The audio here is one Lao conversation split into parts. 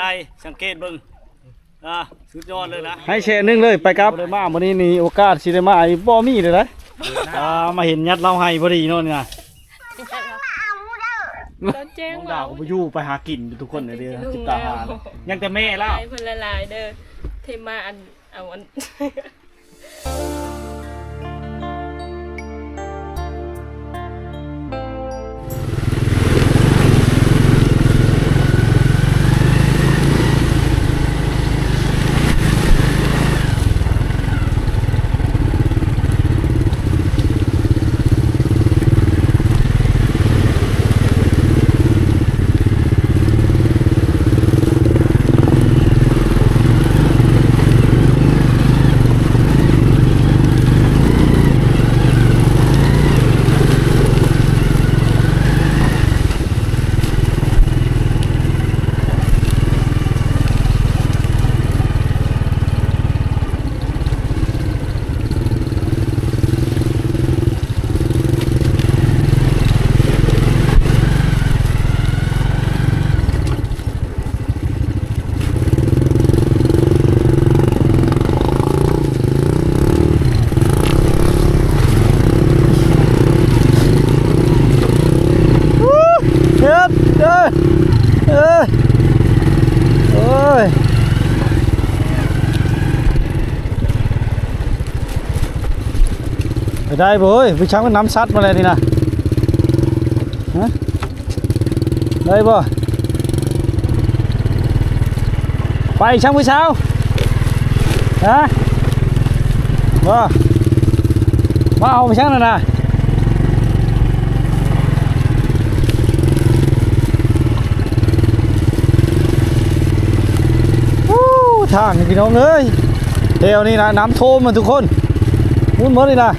ໄປສັງເກດເບິ່ງ ອ່າ ສຸດຍອດເລີຍນະ ໃຫ້ແສນໜຶ່ງເລີຍ ໄປກັບ ບໍ່ໄດ້ມາມື້ນີ້ນີ້ ໂອກາດຊິໄດ້ມາອີກບໍ່ມີເລີຍນະ ອ່າ ມາເຫັນຍັດລາວໄຮ່ພໍດີເນາະນີ້ນະ ຕອນແຈ້ງ ນ້ອງດາວກໍບໍ່ຢູ່ ໄປຫາກິນຢູ່ ທຸກຄົນເດີ ຈິດຕາຫາ ຍັງແຕ່ແມ່ລາວ ຂອບໃຈເພິ່ນຫຼາຍໆເດີ ທີ່ມາອັນ ເອົາອັນ ເຮັດເດີ ເອີ ໂອ້ຍ ໄປໄດ້ບໍ່ເອີຍ ໄປຊ່າງມັນນຳສັດມາແລ້ວນີ້ນະ ຮະ ໄດ້ບໍ່? ໄປຊ່າງຜູ້ສາວ ຮະ ບໍ່ ມາເອົາໄປຊ່າງນັ້ນນະ ໂອ້ ທາງນີ້ພີ່ນ້ອງເອີຍ ແຖວນີ້ນະ ນ້ຳຖ້ວມໝົດທຸກຄົນ ໝຸ່ນໝົດນີ້ນະ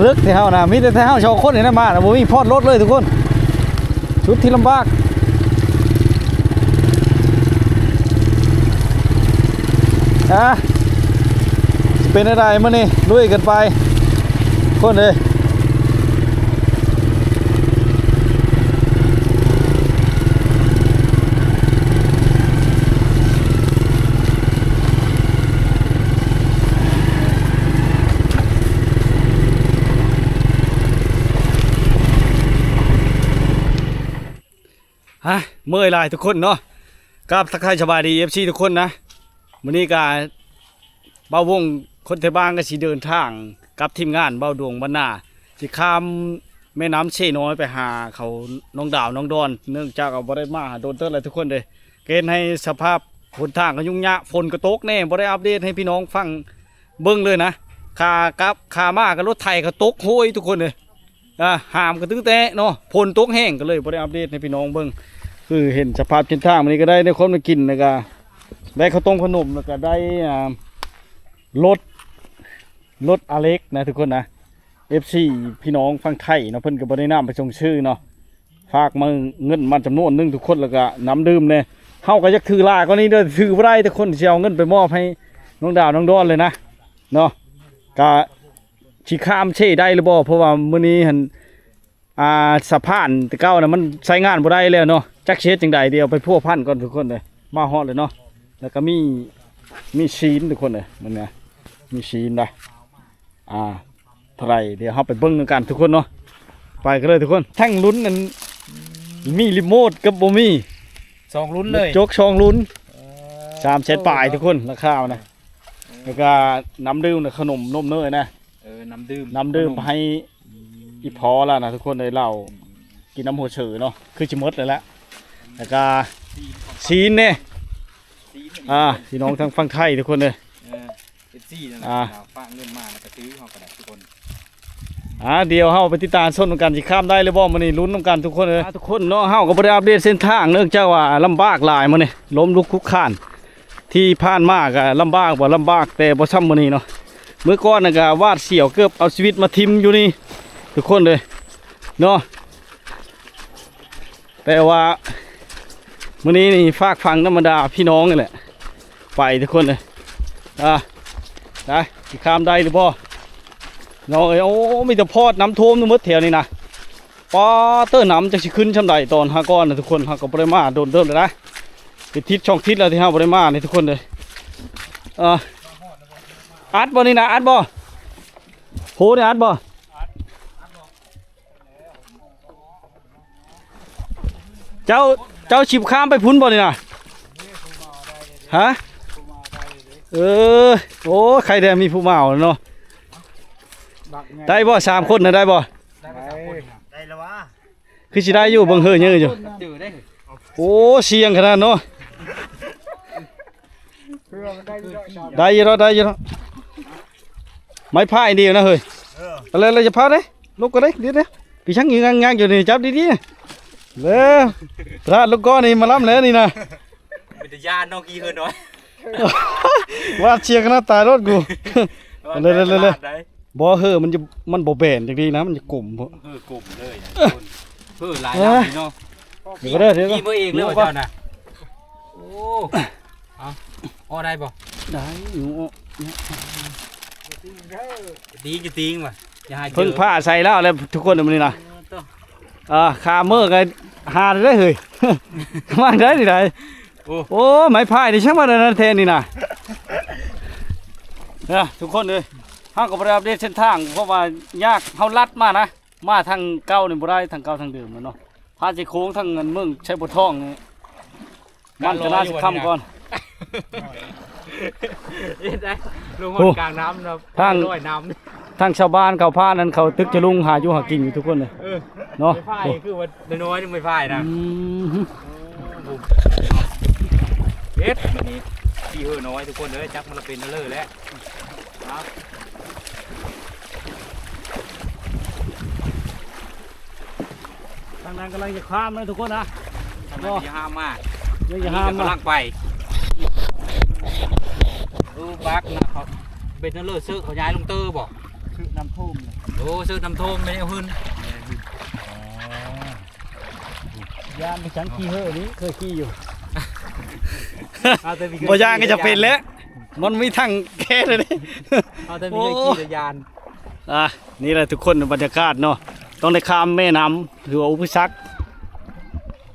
ເລິກແທ້ເຮົານະ ມີແຕ່ເຮົາສອງຄົນນີ້ນະມານະ ບໍ່ມີພອດລົດເລີຍທຸກຄົນ ຊຸດທີ່ລຳບາກ ອ່າ ຊິເປັນແນວໃດມື້ນີ້ ລຸຍກັນໄປ ຄົນເອີຍ. ຮະ ເມື່ອຍຫຼາຍທຸກຄົນເນາະ ກາບທັກທາຍສະບາຍດີ ເອັຟຊີ ທຸກຄົນນະ ມື້ນີ້ກະ ບ່າວວົງຄົນໄທບ້ານກໍຊິເດີນທາງກັບທີມງານບ່າວດວງບັນນາ ຊິຂ້າມແມ່ນ້ຳເຊນ້ອຍໄປຫາເຂົານ້ອງດາວນ້ອງດອນ ເນື່ອງຈາກວ່າບໍ່ໄດ້ມາໂດນເຕີບແລ້ວທຸກຄົນເດ້ ກໍເຮັດໃຫ້ສະພາບຫົນທາງກໍຫຍຸ້ງຍາກ ຝົນກໍຕົກແນ່ ບໍ່ໄດ້ອັບເດດໃຫ້ພີ່ນ້ອງຟັງເບິ່ງເລີຍນະ ຂາກັບຂາມາກໍລົດໄຖກໍຕົກໂຫຍທຸກຄົນເດ້. ອ່າ ຫາມກະຕຶແຕະເນາະ ຝົນຕົກແຮງກໍເລີຍບໍ່ໄດ້ອັບເດດໃຫ້ພີ່ນ້ອງເບິ່ງ ຄືເຫັນສະພາບເສັ້ນທາງມື້ນີ້ກໍໄດ້ ໄດ້ຄວາມໄດ້ກິນ ແລ້ວກະໄດ້ເຂົ້າຕົ້ມຂະໜົມ ແລ້ວກະໄດ້ ອ່າ ລົດ ລົດອາເລັກນະທຸກຄົນນະ ເອັຟຊີ ພີ່ນ້ອງຝັ່ງໄທເນາະ ເພິ່ນກໍບໍ່ໄດ້ນຳໄປສົ່ງຊື່ເນາະ ຝາກມາເງິນມາຈຳນວນໜຶ່ງທຸກຄົນ ແລ້ວກະນ້ຳດື່ມແດ່ ເຮົາກໍຢາກຖືຫຼາຍກວ່ານີ້ເດີ ຖືບໍ່ໄດ້ ແຕ່ຄົນຊິເອົາເງິນໄປມອບໃຫ້ນ້ອງດາວນ້ອງດອນເລີຍນະເນາະ ກະ ຊິຂ້າມເຊໄດ້ຫຼືບໍ່ ເພາະວ່າມື້ນີ້ຫັ້ນ ອ່າ ສະພານແຕ່ເກົ່ານະ ມັນໃຊ້ງານບໍ່ໄດ້ແລ້ວເນາະ ຈັກຊິເຮັດຈັ່ງໃດ ດຽວໄປພົວພັນກ່ອນທຸກຄົນເດີ ມາຮອດແລ້ວເນາະ ແລ້ວກໍມີ ມີຊີ້ນທຸກຄົນເດີ ມັນນະ ມີຊີ້ນນະ ອ່າ ເທົ່າໃດ ດຽວເຮົາໄປເບິ່ງນຳກັນທຸກຄົນເນາະ ໄປກັນເລີຍທຸກຄົນ ທັງລຸ້ນນັ້ນ ມີຣີໂມດກັບບໍ່ມີ ສອງລຸ້ນເລີຍ ຈົກສອງລຸ້ນ ເອີ ສາມແສນປາຍທຸກຄົນ ລາຄາມັນນະ ເອີ ແລ້ວກໍນ້ຳດື່ມ ຂະໜົມ ນົມເນີຍນະ ເອີ ນ້ຳດື່ມ ນ້ຳດື່ມ ຂະໜົມ ໃຫ້ອີ່ພໍ່ລະນະທຸກຄົນເອີຍ ເຫຼົ້າ ອືມ ກິນນ້ຳຫົວເສີເນາະ ຄືຊິໝົດແລ້ວລະ ແລ້ວກະຊີ້ນເດ້ ຊີ້ນ ອ່າ ພີ່ນ້ອງທາງຝັ່ງໄທທຸກຄົນເອີຍ ເອີ ເອັຟຊີ ນັ້ນແຫຼະ ອ່າ ຝາກເງິນມາແລ້ວກະຊື້ເຮົາກໍໄດ້ທຸກຄົນ ອ່າ ດຽວເຮົາໄປຕິດຕາມຊົມນຳກັນ ຊິຂ້າມໄດ້ຫຼືບໍ່ມື້ນີ້ ລຸ້ນນຳກັນທຸກຄົນເອີຍ ອ່າ ທຸກຄົນເນາະ ເຮົາກໍບໍ່ໄດ້ອັບເດດເສັ້ນທາງ ເນື່ອງຈາກວ່າລຳບາກຫຼາຍມື້ນີ້ ລົ້ມລຸກຄຸກຄານ ທີ່ຜ່ານມາກໍລຳບາກບໍ່ລຳບາກ ແຕ່ບໍ່ຊ່ຳມື້ນີ້ເນາະ ມື້ກ່ອນນັ້ນກໍຫວາດສຽວ ເກືອບເອົາຊີວິດມາຖິ້ມຢູ່ນີ້ທຸກຄົນເອີຍເນາະ ແຕ່ວ່າມື້ນີ້ນີ້ຝາກຝັງນຳບັນດາພີ່ນ້ອງນີ້ແຫຼະ ໄປທຸກຄົນເອີຍ ອ່າ ໄດ້ ຊິຂ້າມໄດ້ຫຼືບໍ່ ນ້ອງເອີຍ ໂອ້ ມີແຕ່ພອດ ນ້ຳຖ້ວມໝົດແຖວນີ້ນະ ປ້າເຕີ ນ້ຳຈັກຊິຂຶ້ນຊ່ຳໃດ ຕອນຫາກ່ອນນະທຸກຄົນ ເຮົາກໍບໍ່ໄດ້ມາດົນເຕີບແລ້ວນະ ເປັນທິດສອງທິດແລ້ວທີ່ເຮົາບໍ່ໄດ້ມານີ້ທຸກຄົນເດີ. ເອີ ອັດບໍ່ນີ້ນະ ອັດບໍ່? ໂຫ ນີ້ອັດບໍ່? ເຈົ້າ ເຈົ້າຊິຂ້າມໄປພຸ້ນບໍ່ນີ້ນະ? ຮະ? ເອີ ໂອ້ ໃຄແດ່ມີຜູ້ມາເອົາເນາະ. ໄດ້ບໍ່ ສາມຄົນນະ ໄດ້ບໍ່? ໄດ້ແລ້ວຫວາ? ຄືຊິໄດ້ຢູ່ ເບິ່ງເຮີເຍີຢູ່. ໂອ້ ສ່ຽງຂະໜາດເນາະ. ໄດ້ຢູ່ດອກ ໄດ້ຢູ່ດອກ. ໄມ້ພາຍດີນະເຮີຍ. ເອີ ແລ້ວ ແລ້ວຢ່າພາດເດ້ ລົງກ່ອນເດ້. ດຽວ ດຽວ ປີຊ່າງຍິງງາງຢູ່ນີ້ ຈັບດີໆ. ເດີ ພາດລົງກ່ອນນີ້ ມາລຳແລ້ວນີ້ນະ. ເປັນຕາຢ້ານເນາະ ຂີ່ເຮີນ້ອຍ. ຫວາດສຽວຂະໜາດ ຕາຍໂລດກູ. ເລີຍໆໆ. ບໍ່ ເຮີມັນຈະ ມັນບໍ່ແບນຈັກດີນະ ມັນຈະກົມໂພດ. ເຮີກົມເລີຍ ເຮີຫຼາຍລຳເນາະ. ເດີ ເດີ ຂີ່ເມືອເອງເລີຍວ່າເຈົ້ານະ. ໂອ້ ເອົາ ເອາະໄດ້ບໍ່? ໄດ້ຢູ່ ເອາະ ຕີງຈະຕີງວ່າ ຢ່າໃຫ້ເຈີ. ເພິ່ງຜ້າໃສ່ແລ້ວແຫຼະທຸກຄົນມື້ນີ້ນະ. ເອີ ຂ້າມເມືອກໍຫາໄດ້ເຮີຍ. ມາໄດ້ນີ້ໄດ. ໂອ້ ໂອ້ ໄມ້ພາຍນີ້ຊ່າງວ່ານັ້ນແທ້ນີ້ນະ. ເອີ ທຸກຄົນເອີຍ ເຮົາກໍບໍ່ໄດ້ອັບເດດເສັ້ນທາງ ເພາະວ່າຍາກ ເຮົາລັດມານະ ມາທາງເກົ່ານີ້ບໍ່ໄດ້ ທາງເກົ່າທາງເດີມແລ້ວເນາະ. ພາຊິໂຄ້ງທາງເມືອງໄຊບົວທອງນີ້ ມັນກໍໜ້າຊິຄ່ຳກ່ອນ. ເຮັດໄດ້ ລົງຮອດກາງນ້ຳນະ ທາງ ລອຍນ້ຳ. ທາງຊາວບ້ານເຂົາພານັ້ນ ເຂົາຕຶກຈະລຸງຫາຢູ່ຫາກິນຢູ່ທຸກຄົນເລີຍ. ເອີ ເນາະ ໄມ້ພາຍຄືວ່ານ້ອຍໆ ໄມ້ພາຍນະ. ອືມ ເຮັດ ບັດນີ້ ຂີ່ເຮີນ້ອຍທຸກຄົນເອີຍ ຈັກມັນລະເປັນເລີແຫຼະ. ທາງນັ້ນກຳລັງຈະຂ້າມນະທຸກຄົນນະ. ທາງນັ້ນກໍຢ່າຫ້າມມາ ຍັງຢ່າຫ້າມມາ ກຳລັງໄປ. ເອີ ບັກນະ ເຂົາເປັນເລີ ເຊີເຂົາຍ້າຍລົງເຕີບໍ່? ເຊີນ້ຳຖ້ວມ. ໂອ້ ເຊີນ້ຳຖ້ວມ ໄປແນວຫຶ້ນ. ຢ້ານໄປສັງ ຂີ່ເຮີນີ້ເຄີຍຂີ່ຢູ່. ບໍ່ຢ້ານກໍຈະເປັນແຫຼະ ມັນມີຖັງແກ້ເລີຍ. ເອົາແຕ່ມີເຄີຍຂີ່ແລ້ວຢ້ານ. ອ່າ ນີ້ແຫຼະທຸກຄົນ ບັນຍາກາດເນາະ ຕ້ອງໄດ້ຂ້າມແມ່ນ້ຳ ຖືວ່າອຸປະສັກ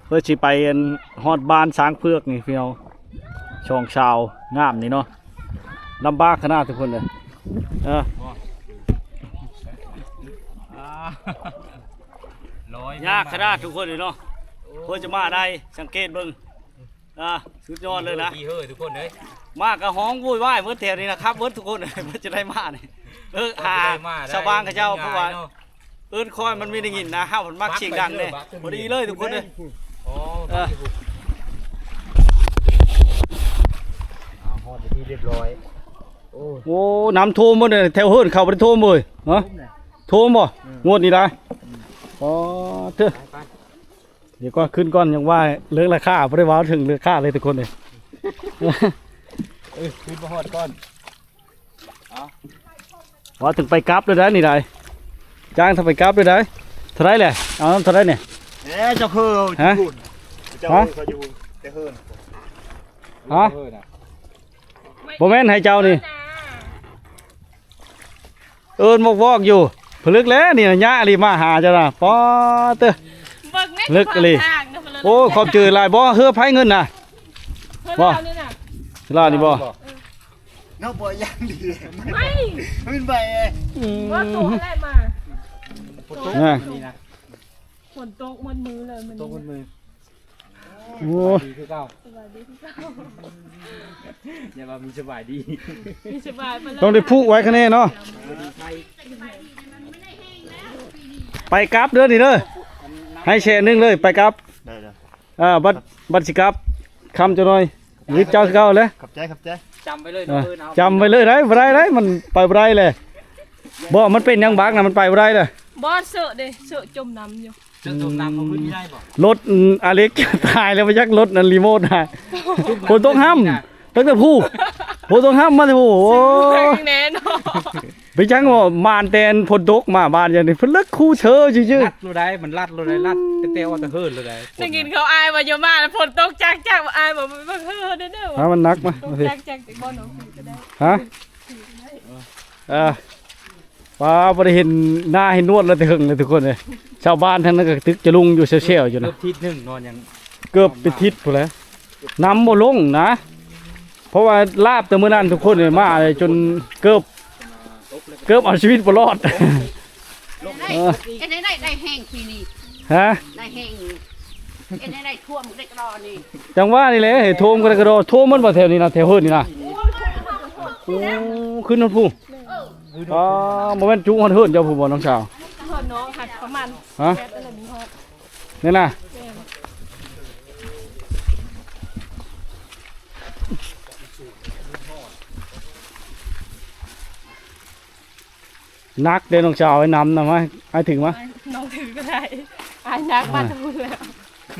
ເພື່ອຊິໄປອັນຮອດບ້ານຊ້າງເຜືອກນີ້ພີ່ນ້ອງ. ສອງສາວງາມນີ້ເນາະ ລຳບາກຂະໜາດທຸກຄົນເດີ. ເອີ ຍາກຂະໜາດທຸກຄົນເລີຍເນາະ ເພື່ອຈະມາໄດ້ ສັງເກດເບິ່ງ. ອ່າ ສຸດຍອດເລີຍນະ ເຮີທຸກຄົນເອີຍ. ມາກໍຮ້ອງໂວຍວາຍເບິດແຖວນີ້ນະ ຄັບເບິດທຸກຄົນ ວ່າຈະໄດ້ມານີ້. ເອີ ຫາຊາວບ້ານເຂົາເຈົ້າ ເພາະວ່າເອີ້ນຄອຍມັນມີໄດ້ຍິນນະ ເຮົາມັກສຽງດັງເດ້. ພໍດີເລີຍທຸກຄົນເອີຍ. ອໍ ເອີ ຮອດເປັນທີ່ຮຽບຮ້ອຍ. ໂອ້ ໂອ້ ນ້ຳຖ້ວມໝົດເລີຍ ແຖວເຮືອນເຂົາບໍ່ໄດ້ຖ້ວມເວີຍ. ຮະ ຖ້ວມບໍ່? ງວດນີ້ໄດ໋. ອໍ ເທີ ດຽວກ່ອນ ຂຶ້ນກ່ອນ ຍັງວ່າເລື່ອງລາຄາ ບໍ່ໄດ້ເວົ້າເຖິງເລື່ອງລາຄາເລີຍທຸກຄົນເອີຍ. ເອີ ຂຶ້ນມາຮອດກ່ອນ ເອົາ ວ່າເຖິງໄປກັບເລີຍໄດ໋ນີ້ໄດ໋. ຈ້າງຖ້າໄປກັບເລີຍໄດ໋. ເທົ່າໃດແຫຼະ? ເອົາເທົ່າໃດນີ້? ເອີ ເຈົ້າຄື ຮະ? ເຈົ້າຄືຢູ່ ເຈົ້າຄື ຮະ? ບໍ່ແມ່ນໃຫ້ເຈົ້ານີ້. ເອີ້ນວອກໆຢູ່ ຜະລຶກແລ້ວນີ້ນະ ຍະອີ່ຫຼີມາຫາເຈົ້ານະ. ປາເຕີ ເບິ່ງແນ່ ເລິກອີ່ຫຼີ. ໂອ້ ຂອບໃຈຫຼາຍ. ບໍ່ ເຮືອໃຜເງິນນະ? ບໍ່ ລາວນີ້ນະ ລາວນີ້ບໍ່? ເນາະ ບໍ່ຢ່າງດີ ມັນໄປ ອືມ ວ່າໂຕແຫຼະມາ ຝົນຕົກມື້ນີ້ນະ ຝົນຕົກໝົດມື້ເລີຍມື້ນີ້ ຕົກໝົດມື້. ໂອ້ຍ ສະບາຍດີຄືເກົ່າ ສະບາຍດີຄືເກົ່າ. ຢ່າວ່າມີສະບາຍດີ ມີສະບາຍປານນັ້ນ ຕ້ອງໄດ້ຜູກໄວ້ຄະແນເນາະ. ໄປກັບເດີນີ້ເດີ ໃຫ້ແສນໜຶ່ງເລີຍ ໄປກັບ. ໄດ້ໆ ອ່າ ບັດ ບັດຊິກັບ ຄຳຈັກໜ່ອຍ ວິດເຈົ້າຄືເກົ່າແຫຼະ. ຂອບໃຈ ຂອບໃຈ. ຈຳໄວ້ເລີຍ ເອີ ເດີນເອົາ ຈຳໄວ້ເລີຍໄດ໋. ບໍ່ໄດ້ໄດ໋ ມັນໄປບໍ່ໄດ້ແຫຼະ. ບໍ່ ມັນເປັນຫຍັງບັກນະ ມັນໄປບໍ່ໄດ້ແຫຼະ. ບໍ່ ເຊາະເດ້ ເຊາະຈົມນ້ຳຢູ່. ເຈົ້າຈົມນ້ຳເອົາຂຶ້ນໄດ້ບໍ່? ລົດ ອາເລັກຕາຍແລ້ວ ບໍ່ຈັກລົດອັນຣີໂມດນະ. ຝົນຕົກຫ້ຳ ຕັ້ງແຕ່ພູ້ ຝົນຕົກຫ້ຳມາແຕ່ພູ້. ໂອ້ ແນ່ນອນ ໄປຈັງວ່າມານແຕ່ຝົນຕົກມາ ບາດຢ່າງນີ້ ເພິ່ນເລິກຄູເຊີຊື່ໆ. ລັດໂລດໄດ໋ ມັນລັດໂລດໄດ໋ ລັດຕັ້ງແຕ່ອອກແຕ່ເຮືອນໂລດໄດ໋. ໄດ້ຍິນເຂົາອ້າຍວ່າຢ່າມາ ຝົນຕົກຈັກໆ ອ້າຍວ່າເບິ່ງເຮີເດີ. ຫາ ມັນໜັກມາ ຕົກຈັກໆ ບໍ່ເນາະ ຄືກໍໄດ້. ຮະ? ເອີ ປ້າ ບໍ່ໄດ້ເຫັນໜ້າເຫັນໜວດແລ້ວແຕ່ເຫິງເລີຍທຸກຄົນເອີຍ. ຊາວບ້ານທາງນັ້ນກໍຕຶກຈະລຸງຢູ່ແຊວໆຢູ່ນະ. ເກືອບທິດໜຶ່ງເນາະ ຍັງ ເກືອບເປັນທິດພຸ້ນແຫຼະ. ນ້ຳບໍ່ລົງນະ ເພາະວ່າລາບແຕ່ມື້ນັ້ນ ທຸກຄົນເອີຍ ມາເລີຍຈົນເກືອບ ເກືອບເອົາຊີວິດບໍ່ລອດ. ເອີ ເຮັດໃຫ້ໄດ້ ໄດ້ແຮງປີນີ້ ຮະ ໄດ້ແຮງ ເຮັດໃຫ້ໄດ້ຖ້ວມເລັກນ້ອຍນີ້ ຈັ່ງວ່ານີ້ແຫຼະ ໃຫ້ຖ້ວມກໍໄດ້ກະດໍ ຖ້ວມໝົດບໍ່ແຖວນີ້ນະ ແຖວເຮີນນີ້ນະ? ໂອ້ ຂຶ້ນຮອດພູ້ ອໍ ບໍ່ແມ່ນຈຸຮອດເຮີນເຈົ້າພູ້ບໍ່ ນ້ອງສາວ? ເຮືອນນ້ອງຫັ້ນປະມານ ຮະ ແມັດນັ້ນແຫຼະມີຮອດ ນີ້ນະ ແມ່ນ ໜັກເດ້ນ້ອງສາວ ອ້າຍນຳນຳ ອ້າຍຖືມາ ນ້ອງຖືກໍໄດ້ ອ້າຍໜັກມາ ອ່າ ທາງພຸ້ນແລ້ວ.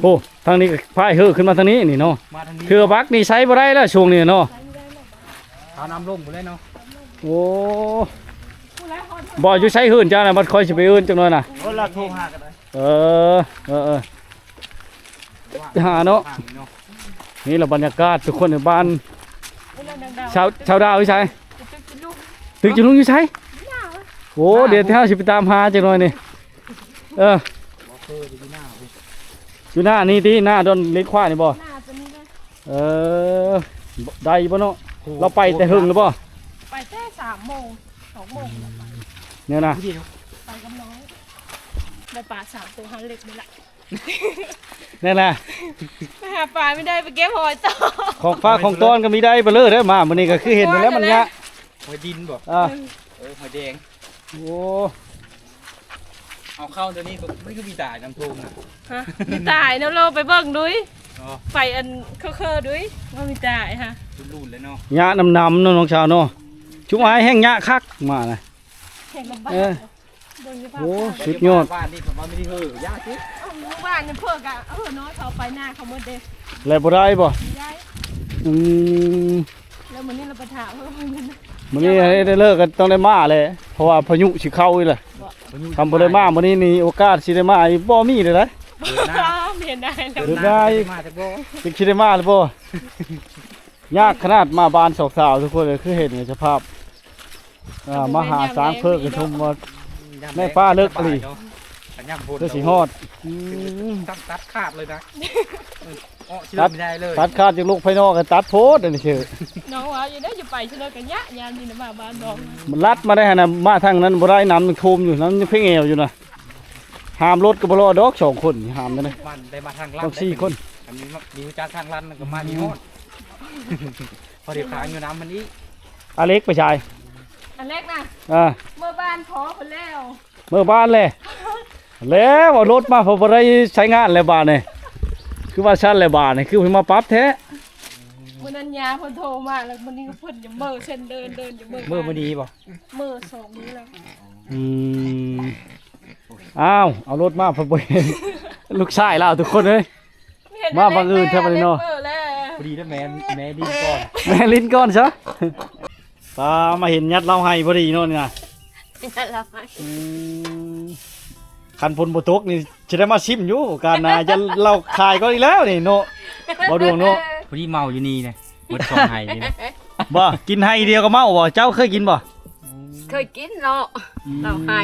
ໂອ້ ທາງນີ້ກໍພາຍເຮີຂຶ້ນມາທາງນີ້ນີ້ເນາະ ມາທາງນີ້ ເທື່ອບັກນີ້ໃຊ້ບໍ່ໄດ້ແລ້ວຊ່ວງນີ້ເນາະ ຂານ້ຳລົງພຸ້ນແລ້ວເນາະ. ໂອ້ ບໍ່ຢູ່ໃສເຮືອນເຈົ້ານະ ບັດຂ້ອຍຊິໄປເອີ້ນຈັກໜ່ອຍນະ ໂອ້ ລະໂທຫາກໍໄດ້. ເອີ ເອີ ເອີ ຫາເນາະ ນີ້ລະບັນຍາກາດທຸກຄົນໃນບ້ານ ຊາວ ຊາວດາວຢູ່ໃສ? ຕຶກຈຸລຸງຢູ່ໃສ? ໂອ້ ດຽວເຮົາຊິໄປຕາມຫາຈັກໜ່ອຍນີ້ ເອີ ຢູ່ໜ້ານີ້ຕິ ໜ້າດອນເຫຼັກຂວານີ້ບໍ່? ໜ້າຕົວນີ້ນະ ເອີ ໄດ້ຢູ່ບໍ່ເນາະ? ລາວໄປແຕ່ເຫິງແລ້ວບໍ່? ໄປແຕ່ສາມໂມງ ສອງໂມງແລ້ວໄປ ແນວນະ ໄປກັບນ້ອງ ໄດ້ປາສາມໂຕ ຫາເຫຼັກນີ້ລະ. ແນ່ນະ ໄປຫາປາໄມ່ໄດ້ ໄປເກັບຫອຍຕໍ່ ຂອງຝາກຂອງຕ້ອນກໍມີໄດ້ເບີເລີເດີ້ ມາມື້ນີ້ກໍຄືເຫັນແລ້ວມັນຍະ ຫອຍດິນບໍ່? ອ່າ ເອີ ຫອຍແດງ ໂອ້ ເອົາເຂົ້າຕົວນີ້ກໍ ມັນຄືມີຕາຍນ້ຳໂພງນະ ຮະ ມີຕາຍນຳໂລ ໄປເບິ່ງດຸຍ ອໍ ໄປອັນເຄີໆດຸຍ ວ່າມີຕາຍຫະ ລຸ້ນໆເລີຍເນາະ ຍະນຳໆເນາະ ນ້ອງສາວເນາະ ຊຸມອ້າຍແຮ່ງຍະຄັກມານະ ແຮ່ງລຳບາກ ເອີ ເບິ່ງສະພາບ ໂອ້ ສຸດຍອດ ບ້ານນີ້ເຂົາວ່າມີເຫີຍາຕິ ເອົ້າ ໝູ່ບ້ານນີ້ເພິ່ນກະເຫີນ້ອຍເຂົາໄປນາເຂົາໝົດເດ້ ແລ້ວບໍ່ໄດ້ບໍ່? ບໍ່ໄດ້ ອືມ ແລ້ວມື້ນີ້ລາວໄປຖ້າເພິ່ນ ມື້ນີ້ໃຫ້ໄດ້ເລີກກໍຕ້ອງໄດ້ມາແຫຼະ ເພາະວ່າພາຍຸຊິເຂົ້າອີກແຫຼະ ບໍ່ ຄັນບໍ່ໄດ້ມາມື້ນີ້ນີ້ ໂອກາດຊິໄດ້ມາອີກບໍ່ມີເລີຍນະ ບໍ່ ເຫັນໄດ້ແລ້ວ ເດີນໄດ້ ມາຈັກບໍ່ ຈັກຊິໄດ້ມາຫຼືບໍ່? ຍາກຂະໜາດມາບ້ານສອງສາວທຸກຄົນເອີຍ ຄືເຫັນສະພາບ ອ່າ ມາຫາຊ້າງເພີກກະຊຸມວ່າ ແມ່ຟ້າເລິກອີ່ຫຼີ ເພື່ອຊິຮອດ ອືມ ຕັດຂາດເລີຍນະ ເອີ ເອາະຊິເລີຍ ຕັດ ໄມ່ໄດ້ເລີຍ ຕັດຂາດຈາກໂລກພາຍນອກ ຕັດໂພດອັນນີ້ເຊີ ນ້ອງວ່າຢູ່ເດ້ ຈະໄປຊິເລີຍກະຍະ ຍາມນີ້ນະ ມາບ້ານນ້ອງ ມັນລັດມາໄດ້ຫັ້ນນະ ມາທາງນັ້ນບໍ່ໄດ້ ນ້ຳຍັງຖ້ວມຢູ່ ນ້ຳຍັງເພງແອວຢູ່ນະ ຫາມລົດກໍບໍ່ລອດດອກ ສອງຄົນຫາມໄດ້ ມັນໄດ້ມາທາງລັດ ຕ້ອງສີ່ຄົນ ອັນນີ້ມີຮູ້ຈັກທາງລັດມັນກໍມານີ້ຮອດ ພໍໄດ້ຄ້າງຢູ່ນຳມັນອີກ ອາເລັກໄປໃສ? ອາເລັກນະ ອ່າ ເມືອບ້ານພໍ່ເພິ່ນແລ້ວ ເມືອບ້ານແລ້ວ ແລ້ວເອົາລົດມາ ເພິ່ນບໍ່ໄດ້ໃຊ້ງານແລ້ວບາດນີ້ ຄືວ່າຊັ້ນແລ້ວບາດນີ້ ຄືຊິມາປັບແທ້ ມື້ນັ້ນຍາເພິ່ນໂທມາ ແລ້ວມື້ນີ້ເພິ່ນຈະເມີເຊັ່ນເດີມ ເດີນຈະເມີ ເມີມື້ນີ້ບໍ່? ເມີສອງມື້ແລ້ວ ອືມ ອ້າວ ເອົາລົດມາ ເພິ່ນບໍ່ເຫັນ ລູກຊາຍລາວທຸກຄົນເອີຍ ມາບັງເອີນແທ້ບັດນີ້ເນາະ ພໍດີແລ້ວແມ່ ແມ່ຫຼິ້ນກ່ອນ ແມ່ຫຼິ້ນກ່ອນຊະ ປາ ມາເຫັນຍັດເລົາໄຮ່ພໍດີເນາະນີ້ນະ ຍັດເລົາໄຮ່ ອືມ ຄັນຝົນບໍ່ຕົກນີ້ຊິໄດ້ມາຊິມຢູ່ ການນາ ຍັດເລົາຂາຍກ່ອນອີກແລ້ວນີ້ເນາະ ບໍ່ດວງເນາະ ພໍດີເມົາຢູ່ນີ້ນະ ໝົດສອງໄຮ່ນີ້ນະ ບໍ່ ກິນໄຮ່ດຽວກໍເມົາບໍ່? ເຈົ້າເຄີຍກິນບໍ່? ເຄີຍກິນເນາະ ອືມ ເລົາໄຮ່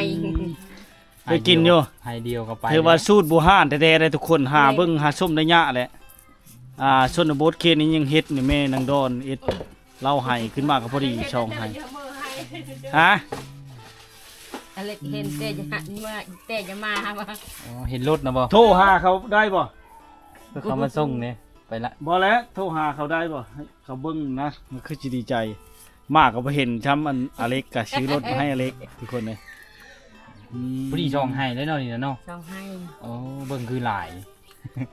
ເຄີຍກິນຢູ່ ໄຮ່ດຽວກໍໄປ ຖືວ່າສູດບູຮານແທ້ໆເດ້ທຸກຄົນ ຫາເບິ່ງຫາຊົມໄດ້ຍາກແຫຼະ ອ່າ ຊົນນະບົດເຂດນີ້ຍັງເຮັດນີ້ ແມ່ນາງດອນເຮັດເລົາໄຮ່ຂຶ້ນມາກໍພໍດີສອງໄຮ່ ຮະ ອາເລັກເຫັນແຕ່ຈະມາ ແຕ່ຈະມາຫາວ່າ ອໍ ເຫັນລົດນະບໍ່? ໂທຫາເຂົາໄດ້ບໍ່? ເຂົາມາສົ່ງເດ້ ໄປລະ ບໍ່ແຫຼະ ໂທຫາເຂົາໄດ້ບໍ່? ໃຫ້ເຂົາເບິ່ງນະ ມັນຄືຊິດີໃຈ ມາກໍບໍ່ເຫັນຊ້ຳ ອັນອາເລັກກໍຊື້ລົດໃຫ້ອາເລັກ ທຸກຄົນເອີຍ ອືມ ພໍດີສອງໄຮ່ເລີຍເນາະ ນີ້ນະເນາະ ສອງໄຮ່ ໂອ້ ເບິ່ງຄືຫຼາຍ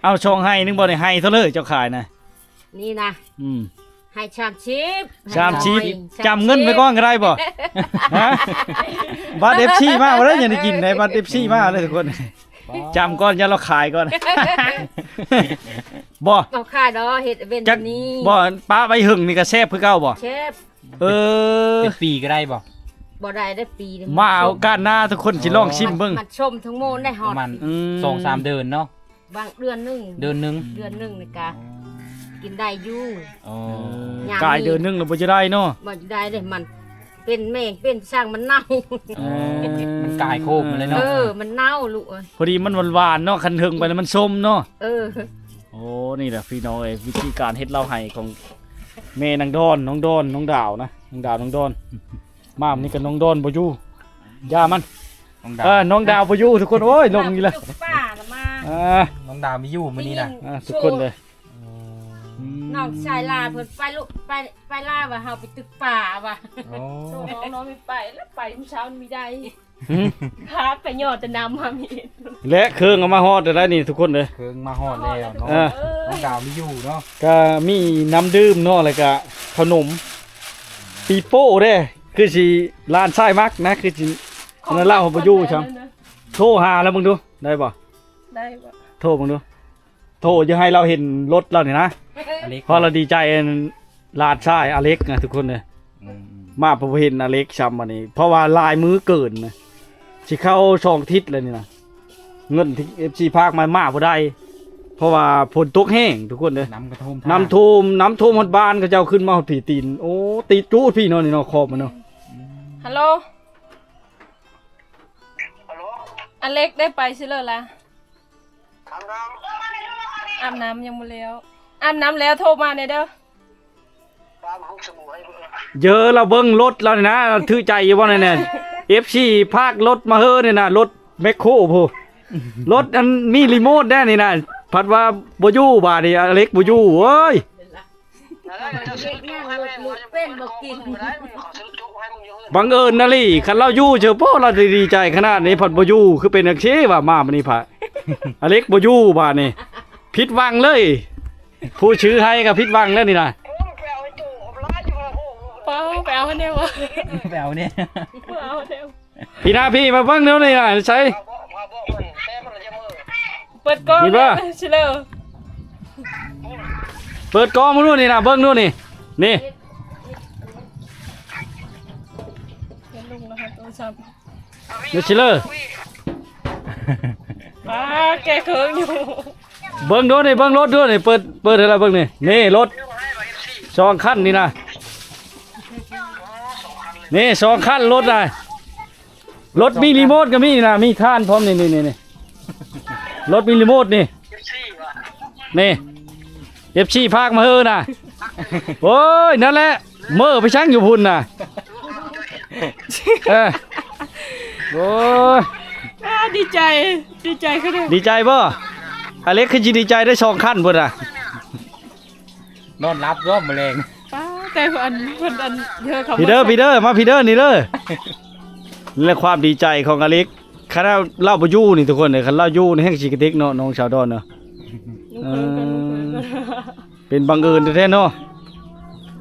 ເອົາ ສອງໄຮ່ໜຶ່ງບໍ່ໄດ້ ໄຮ່ເທົ່າເລີເຈົ້າຂາຍນະ ນີ້ນະ ອືມ ໄຮ່ສາມສິບ ສາມສິບ ສາມສິບ ຈຳເງິນໄວ້ກ່ອນກໍໄດ້ບໍ່? ຮະ ບັດເອັຟຊີມາບໍ່ໄດ້ ຍັງໄດ້ກິນໃດ ບັດເອັຟຊີມາເລີຍທຸກຄົນ ຈຳກ່ອນ ຢ່າລະຂາຍກ່ອນ ບໍ່ ເອົາຂາຍດອກ ເຮັດເວັນນີ້ ບໍ່ ປະໄວ້ຫຶງນີ້ກໍແຊບຄືເກົ່າບໍ່? ແຊບ ເອີ ເປັນປີກໍໄດ້ບໍ່? ບໍ່ໄດ້ເດ້ ປີນີ້ ມາໂອກາດໜ້າ ທຸກຄົນຊິລອງຊິມເບິ່ງ ມັນສົ້ມທັງໝົດໄດ້ຮອດ ປະມານ ອືມ ສອງສາມເດືອນເນາະ ບາງເດືອນໜຶ່ງ ເດືອນໜຶ່ງ ເດືອນໜຶ່ງນີ້ກະ ອໍ ກິນໄດ້ຢູ່ ອໍ ຍາມນີ້ ກາຍເດືອນໜຶ່ງແລ້ວບໍ່ຈະໄດ້ເນາະ ບໍ່ຈະໄດ້ເດ້ ມັນເປັນແມງເປັນຊ່າງມັນເນົ່າ ອໍ ມັນກາຍໂຄບມັນເລີຍເນາະ ເອີ ມັນເນົ່າລູກເອີຍ ພໍດີມັນຫວານໆເນາະ ຄັນເຖິງໄປແລ້ວມັນສົ້ມເນາະ ເອີ ໂອ້ ນີ້ແຫຼະພີ່ນ້ອງເອີຍ ວິທີການເຮັດເຫຼົ້າໄຮ່ຂອງແມ່ນາງດອນ ນ້ອງດອນ ນ້ອງດາວນະ ນ້ອງດາວ ນ້ອງດອນ. ມາມື້ນີ້ກໍນ້ອງດອນບໍ່ຢູ່ ຢ່າມັນ ນ້ອງດາວ ເອີ ນ້ອງດາວບໍ່ຢູ່ທຸກຄົນ. ໂອ້ຍ ລົງອີກແລ້ວ ປາລະມາ ອ່າ ນ້ອງດາວມີຢູ່ມື້ນີ້ນະ ໄດ້ຍິນ ອ່າ ທຸກຄົນເລີຍ. ອືມ ອືມ ນ້ອງຊາຍລາເພິ່ນໄປລຸ ໄປ ໄປລາວ່າເຮົາໄປຕຶກປາວ່າ. ໂອ້ ນ້ອງ ນ້ອງໄປ ແລ້ວໄປມື້ເຊົ້ານີ້ໄດ້ ຫືມ ພາໄປຫຍໍ້ແຕ່ນ້ຳມາມີ ແລະເຄື່ອງເອົາມາຮອດແລ້ວນີ້ທຸກຄົນເດີ ເຄື່ອງມາຮອດແລ້ວເນາະ ເອີ ນ້ອງດາວມີຢູ່ເນາະ ກະມີນ້ຳດື່ມເນາະ ແລ້ວກະເຂົ້າໜົມ ປີໂປ້ເດ້ ຄືຊິຫຼານຊາຍມັກນະ ຄືຊິ ອັນນັ້ນລາວບໍ່ຢູ່ຊ້ຳ ໂທຫາລາວເບິ່ງດູ ໄດ້ບໍ່? ໄດ້ບໍ່? ໂທເບິ່ງດູ ໂທ ຢ່າໃຫ້ລາວເຫັນລົດລາວນີ້ນະ ອາເລັກ ເພາະລາວດີໃຈ ອັນ ຫຼານຊາຍອາເລັກນະທຸກຄົນເດີ. ອືມໆ ມາບໍ່ເຫັນອາເລັກຊ້ຳບັດນີ້ ເພາະວ່າຫຼາຍມື້ເກີນນະ ຊິເຂົ້າສອງທິດແລ້ວນີ້ນະ ເງິນທີ່ເອັຟຊີພາກມາ ມາບໍ່ໄດ້ ເພາະວ່າຝົນຕົກແຮງທຸກຄົນເດີ ນ້ຳກະຖ້ວມ ນ້ຳຖ້ວມ ນ້ຳຖ້ວມຮອດບ້ານເຂົາເຈົ້າ ຂຶ້ນມາຮອດພີ້ຕີນ ໂອ້ ຕິດຈຸດພີ້ເນາະ ນີ້ເນາະ ຂອບມັນເນາະ. ອືມ ຮັລໂຫຼ ອາເລັກໄດ້ໄປຊິເລີລະ? ອາບນ້ຳ ອາບນ້ຳຍັງບໍ່ແລ້ວ ອາບນ້ຳແລ້ວໂທມາແດ່ເດີ. ເຢີລາວເບິ່ງລົດລາວນີ້ນະ ຖືກໃຈຢູ່ບໍ່ນີ້ນະ ເອັຟຊີພາກລົດມາເຮີນີ້ນະ ລົດແມັກໂຄພຸ້ນ ລົດອັນມີຣີໂມດແດ່ນີ້ນະ ພັດວ່າບໍ່ຢູ່ບາດນີ້ ອາເລັກບໍ່ຢູ່ເວີຍ. ບັງເອີນນະລີ ຄັນລາວຢູ່ເຈີໂປ້ ລາວຊິດີໃຈຂະໜາດນີ້ ພັດບໍ່ຢູ່ ຄືເປັນຈັ່ງຊີ້ວ່າ ມາບາດນີ້ພະ ອາເລັກບໍ່ຢູ່ບາດນີ້ ຜິດຫວັງເລີຍ ຜູ້ຊື້ໃຫ້ກໍຜິດຫວັງແລ້ວນີ້ນະ. ເອົາ ໄປເອົາແນວ ໄປເອົາແນວ ໄປເອົາແນວ. ພີ່ນະ ພີ່ມາເບິ່ງແນວນີ້ນະ ໃສ ເປີດກ້ອງ ເຫັນບໍ່ ຊິເລີ ເປີດກ້ອງມາດູນີ້ນະ ເບິ່ງດູນີ້ ນີ້ ເຫັນລຸງແລ້ວ ໂທລະສັບ ນີ້ຊິເລີ ປ້າ ແກະເຄິ່ງຢູ່. ເບິ່ງດູນີ້ ເບິ່ງລົດດູນີ້ ເປີດ ເປີດໃຫ້ລາວເບິ່ງນີ້ ນີ້ລົດສອງຄັນນີ້ນະ ນີ້ສອງຄັນລົດນະ ລົດມີຣີໂມດກໍມີນະ ມີຖ່ານພ້ອມນີ້ ນີ້ ນີ້ ນີ້ ລົດມີຣີໂມດນີ້ ນີ້ ເອັຟຊີພາກມາເຮີນະ ໂອ້ຍ ນັ້ນແຫຼະ ເມີໄປຊັງຢູ່ພຸ້ນນະ ເອີ ໂອ້ຍ ອ່າ ດີໃຈ ດີໃຈຄື ດີໃຈບໍ່? ອາເລັກຄືຊິດີໃຈໄດ້ສອງຄັນພຸ້ນນະ ນອນຫຼັບຢູ່ມື້ແລງ ປ້າ ແຕ່ອັນ ເພິ່ນອັນ ເດີ ເຂົາ ພີເດີ ມາ ພີເດີ ມາພີເດີ ນີ້ເດີ ນີ້ແຫຼະຄວາມດີໃຈຂອງອາເລັກ ຄັນລາວບໍ່ຢູ່ນີ້ທຸກຄົນເອີຍ ຄັນລາວຢູ່ນີ້ແຮ່ງຊິກະຕິກເນາະ ນ້ອງສາວດອນເນາະ ເອີ ເປັນບັງເອີນແທ້ໆເນາະ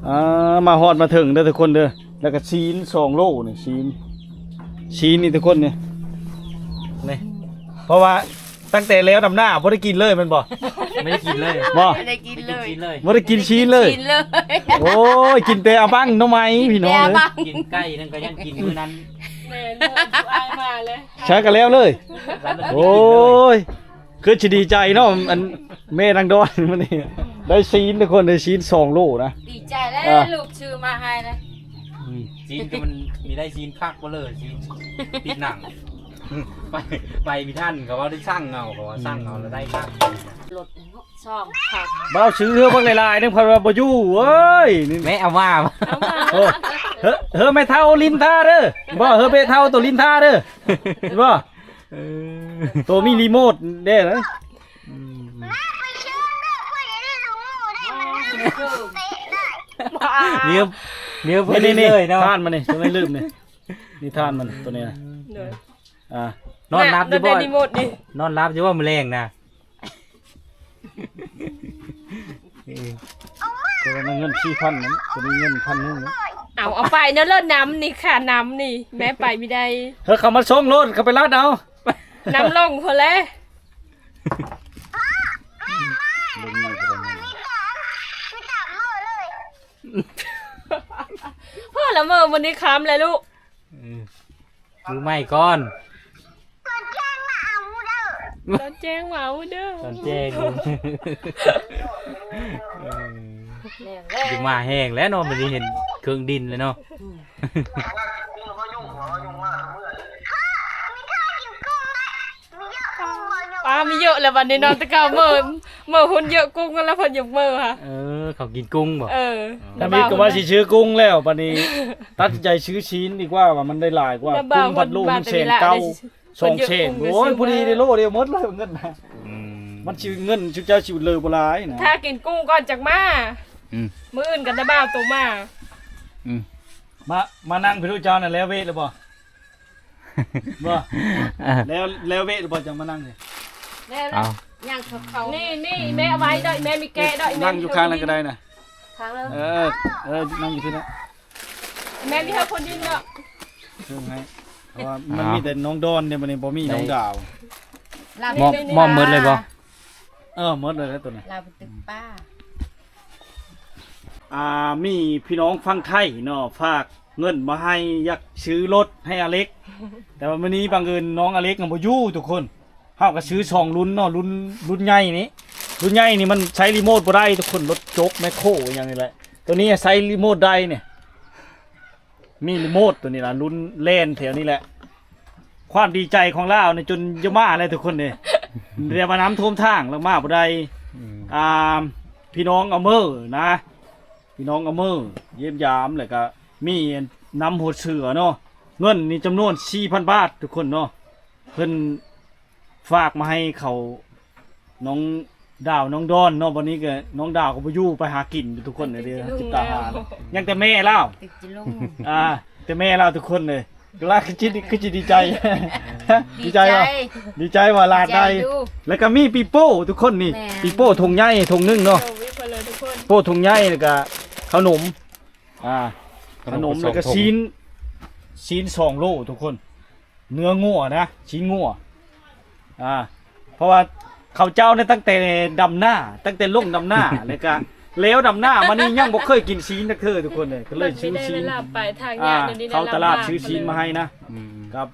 ອ່າ ມາຮອດມາເຖິງເດີທຸກຄົນເດີ ແລ້ວກໍຊີ້ນສອງໂລນີ້ ຊີ້ນ ຊີ້ນນີ້ທຸກຄົນນີ້ ນີ້ ເພາະວ່າຕັ້ງແຕ່ແລ້ວດຳນາບໍ່ໄດ້ກິນເລີຍແມ່ນບໍ່? ບໍ່ໄດ້ກິນເລີຍ ບໍ່ ບໍ່ໄດ້ກິນເລີຍ ບໍ່ໄດ້ກິນຊີ້ນເລີຍ ໂອ້ຍ ກິນແຕ່ອາບັງໜໍ່ໄມ້ພີ່ນ້ອງເອີຍ ກິນໄກ່ນັ້ນກໍຍັງກິນມື້ນັ້ນ ແມ່ນ ອ້າຍມາແລ້ວ ໃຊ້ກັນແລ້ວເລີຍ ໂອ້ຍ ຄືຊິດີໃຈເນາະ ອັນແມ່ນາງດອນມື້ນີ້ ໄດ້ຊີ້ນທຸກຄົນ ໄດ້ຊີ້ນສອງໂລນະ ດີໃຈແລ້ວ ອ່າ ລູກຊື້ມາໃຫ້ນະ ອືມ ຊີ້ນກໍມັນມີໄດ້ຊີ້ນຄັກບໍ່ເລີຍ ຊີ້ນຕິດໜັງ ໄປ ໄປບໍ່ທັນ ເຂົາວ່າໄດ້ສັ່ງເອົາ ເຂົາວ່າສັ່ງເອົາແລ້ວໄດ້ຄັກ ລົດສອງຄັນ ບ່າວຊື້ເຮືອບັກຫຼາຍໆ ໜຶ່ງພັນວ່າບໍ່ຢູ່ເວີຍ ນີ້ແມ່ເອົາມາ ເອົາມາ ເຮີ ເຮີແມ່ເຖົ້າລິນທາເດີ ບໍ່ ເຮີແມ່ເຖົ້າໂຕລິນທາເດີ ເຫັນບໍ່? ເອີ ໂຕມີຣີໂມດແດ່ນະ ອືມ ເມຍ ເມຍເພິ່ນນີ້ເລີຍເນາະ ຖ່ານມັນນີ້ ຕົວນີ້ລືມນີ້ ນີ້ຖ່ານມັນຕົວນີ້ນະ ໂດຍ ອ່າ ນອນຫຼັບຢູ່ບໍ່? ນອນຫຼັບຢູ່ບໍ່ມື້ແລງນະ? ເອີ ແຕ່ວ່າມັນເງິນສີ່ພັນນັ້ນ ຕົວນີ້ເງິນພັນໜຶ່ງນະ ເອົາ ເອົາໄປເນາະ ລົດນ້ຳນີ້ ຄ່ານ້ຳນີ້ ແມ່ໄປບໍ່ໄດ້ ເຮີ ເຂົາມາສົ່ງໂລດ ເຂົາໄປລັດເອົາ ນ້ຳລົງພຸ້ນແຫຼະ ພໍລະເມີ ມື້ນີ້ຄ່ຳແລ້ວລູກ ເອີ ຊື້ໃໝ່ກ່ອນ ຕອນແຈ້ງມາເອົາເດີ ຕອນແຈ້ງມາເອົາເດີ ຕອນແຈ້ງ ເອີ ຊິມາແຮງແລ້ວເນາະ ມື້ນີ້ເຫັນເຄື່ອງດິນແລ້ວເນາະ ອືມ ປາ ອາ ມີເຍອະແລ້ວບັດນີ້ເນາະ ແຕ່ເກົ່າເມີ ເມີຫຸ່ນເຍອະກຸ້ງ ແລ້ວເພິ່ນຢາກເມີຫະ ເອີ ເຂົາກິນກຸ້ງບໍ່? ເອີ ທຳອິດກໍວ່າຊິຊື້ກຸ້ງແລ້ວ ບັດນີ້ຕັດສິນໃຈຊື້ຊີ້ນດີກວ່າ ວ່າມັນໄດ້ຫຼາຍກວ່າ ກຸ້ງພັດໂລໜຶ່ງແສນເກົ້າ ສອງແສນ ໂອ້ຍ ພໍດີເດ້ ໂລດຽວໝົດເລີຍເງິນນະ ອືມ ມັນຊິເງິນຊຸເຈົ້າຊິເຫຼືອບໍ່ຫຼາຍນະ ຖ້າກິນກຸ້ງກ່ອນຈັກມາ ອືມ ມື້ອື່ນກໍໄດ້ບ່າວໂຕມາ ອືມ ມາ ມານັ່ງພີ້ລູກເຈົ້ານັ້ນ ແລ້ວເວດແລ້ວບໍ່? ບໍ່ ແລ້ວ ແລ້ວເວດແລ້ວບໍ່ ຈັ່ງມານັ່ງນີ້ ແລ້ວ ເອົາ ຍ່າງເຂົ້າໆ ນີ້ ນີ້ ແມ່ເອົາໄວ້ເດີ ແມ່ມີແກະເດີ ນັ່ງຢູ່ຂ້າງນັ້ນກໍໄດ້ນະ ຂ້າງເລີຍ ເອີ ເອີ ນັ່ງຢູ່ພີ້ນະ ແມ່ມີເຮົາຄົນດິນເນາະ ເຊິ່ງໃຫ້ ເພາະວ່າມັນມີແຕ່ນ້ອງດອນເດ້ ບັດນີ້ບໍ່ມີນ້ອງດາວ ມອບ ມອບໝົດເລີຍບໍ່? ເອີ ໝົດເລີຍແຫຼະໂຕນີ້ ລາວໄປຕຶກປາ ອ່າ ມີພີ່ນ້ອງຝັ່ງໄທເນາະ ຝາກເງິນມາໃຫ້ ຢາກຊື້ລົດໃຫ້ອາເລັກ ແຕ່ວ່າມື້ນີ້ບັງເອີນນ້ອງອາເລັກນະບໍ່ຢູ່ທຸກຄົນ ເຮົາກໍຊື້ສອງລຸ້ນເນາະ ລຸ້ນ ລຸ້ນໃຫຍ່ນີ້ ລຸ້ນໃຫຍ່ນີ້ມັນໃຊ້ຣີໂມດບໍ່ໄດ້ທຸກຄົນ ລົດຈົກແມັກໂຄຫຍັງນີ້ແຫຼະ ໂຕນີ້ໃຊ້ຣີໂມດໄດ້ນີ້ ມີຣີໂມດໂຕນີ້ລະ ລຸ້ນແລ່ນແຖວນີ້ແຫຼະ ຄວາມດີໃຈຂອງລາວນີ້ຈົນຈະມາແລ້ວທຸກຄົນເດ້ ແຕ່ວ່ານ້ຳຖ້ວມທາງລະມາບໍ່ໄດ້ ອືມ ອ່າ ພີ່ນ້ອງອາເມີນະ ພີ່ນ້ອງອາເມີຢ້ຽມຢາມ ແລ້ວກະມີນຳຫົວເສືອເນາະ ເງິນນີ້ຈຳນວນສີ່ພັນບາດທຸກຄົນເນາະ ເພິ່ນ ຝາກມາໃຫ້ເຂົາ ນ້ອງດາວນ້ອງດອນເນາະ ບັດນີ້ກໍນ້ອງດາວກໍບໍ່ຢູ່ ໄປຫາກິນທຸກຄົນເດ້ ກິນຕາຫານ ຍັງແຕ່ແມ່ລາວ ອ່າ ແຕ່ແມ່ລາວທຸກຄົນເລີຍ ລາວຄືຊິ ຄືຊິດີໃຈ ດີໃຈບໍ່ ດີໃຈວ່າຫຼານໄດ້ ແລ້ວກໍມີປີໂປ້ທຸກຄົນນີ້ ແມ່ນ ປີໂປ້ຖົງໃຫຍ່ຖົງໜຶ່ງເນາະ ໂອ້ ມີເພິ່ນເລີຍທຸກຄົນ ໂປ້ຖົງໃຫຍ່ ແລ້ວກໍເຂົ້າໜົມ ອ່າ ຂະໜົມ ແລ້ວກໍຊີ້ນ ຊີ້ນສອງໂລທຸກຄົນ ເນື້ອງົວນະ ຊີ້ນງົວ ອ່າ ເພາະວ່າເຂົາເຈົ້ານີ້ຕັ້ງແຕ່ດຳນາ ຕັ້ງແຕ່ລົງດຳນາ ແລ້ວກະແລ້ວດຳນາມານີ້ຍັງບໍ່ເຄີຍກິນຊີ້ນຈັກເທື່ອທຸກຄົນເລີຍ ກໍເລີຍຊື້ຊີ້ນ ເຂົ້າຕະຫຼາດຊື້ຊີ້ນມາໃຫ້ນະ ອືມ ຄັບ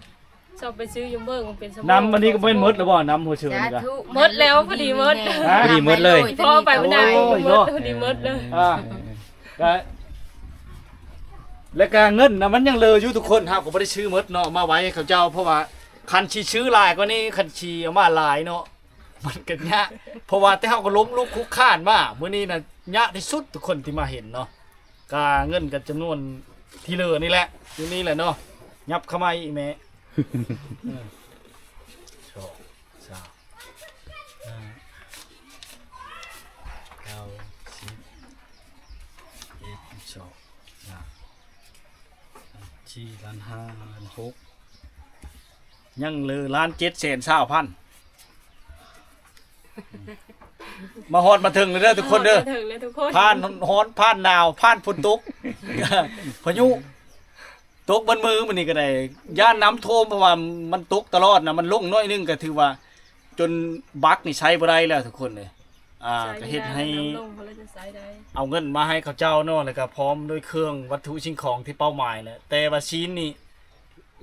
ຊອບໄປຊື້ຢູ່ເບິ່ງເປັນສະໂມງ ນ້ຳອັນນີ້ກໍແມ່ນໝົດແລ້ວບໍ່ ນ້ຳຫົວເສືອນີ້ກະ ໝົດແລ້ວ ພໍດີໝົດ ພໍດີໝົດເລີຍ ພໍໄປບໍ່ໄດ້ ໝົດ ພໍດີໝົດເລີຍ ອ່າ ກະ ແລ້ວກະເງິນນະມັນຍັງເຫຼືອຢູ່ທຸກຄົນ ເຮົາກໍບໍ່ໄດ້ຊື້ໝົດເນາະ ມາໄວ້ໃຫ້ເຂົາເຈົ້າ ເພາະວ່າຄັນຊິຊື້ຫຼາຍກວ່ານີ້ ຄັນຊິເອົາມາຫຼາຍເນາະ ມັນກໍຍາກ ເພາະວ່າແຕ່ເຮົາກໍລົ້ມລຸກຄຸກຄານມາ ມື້ນີ້ນະຍາກທີ່ສຸດທຸກຄົນທີ່ມາເຫັນເນາະ ກະເງິນກໍຈຳນວນທີ່ເຫຼືອນີ້ແຫຼະ ຢູ່ນີ້ແຫຼະເນາະ ຫຍັບເຂົ້າມາອີກແມ່ ເອີ ສອງ ສາມ ຫ້າ ເກົ້າ ສິບ ເອັດ ສອງ ສາມ ສີ່ ລ້ານຫ້າ ລ້ານຫົກ ຍັງເຫຼືອລ້ານເຈັດແສນຊາວພັນ ມາຮອດມາເຖິງແລ້ວເດີທຸກຄົນເດີ ມາຮອດມາເຖິງແລ້ວທຸກຄົນ ຜ່ານຮ້ອນ ຜ່ານໜາວ ຜ່ານຝົນຕົກ ພາຍຸ ຕົກເບິດມື້ມື້ນີ້ກໍໄດ້ ຢ້ານນ້ຳຖ້ວມ ເພາະວ່າມັນຕົກຕະຫຼອດນະ ມັນລົງໜ້ອຍໜຶ່ງກໍຖືວ່າຈົນບັກນີ້ໃຊ້ບໍ່ໄດ້ແລ້ວທຸກຄົນເອີຍ ອ່າ ໃຊ້ ກໍເຮັດໃຫ້ ນ້ຳລົງ ເຮົາເລີຍຈະໃຊ້ໄດ້ ເອົາເງິນມາໃຫ້ເຂົາເຈົ້າເນາະ ແລ້ວກໍພ້ອມດ້ວຍເຄື່ອງວັດຖຸສິ່ງຂອງທີ່ເປົ້າໝາຍແຫຼະ ແຕ່ວ່າຊີ້ນນີ້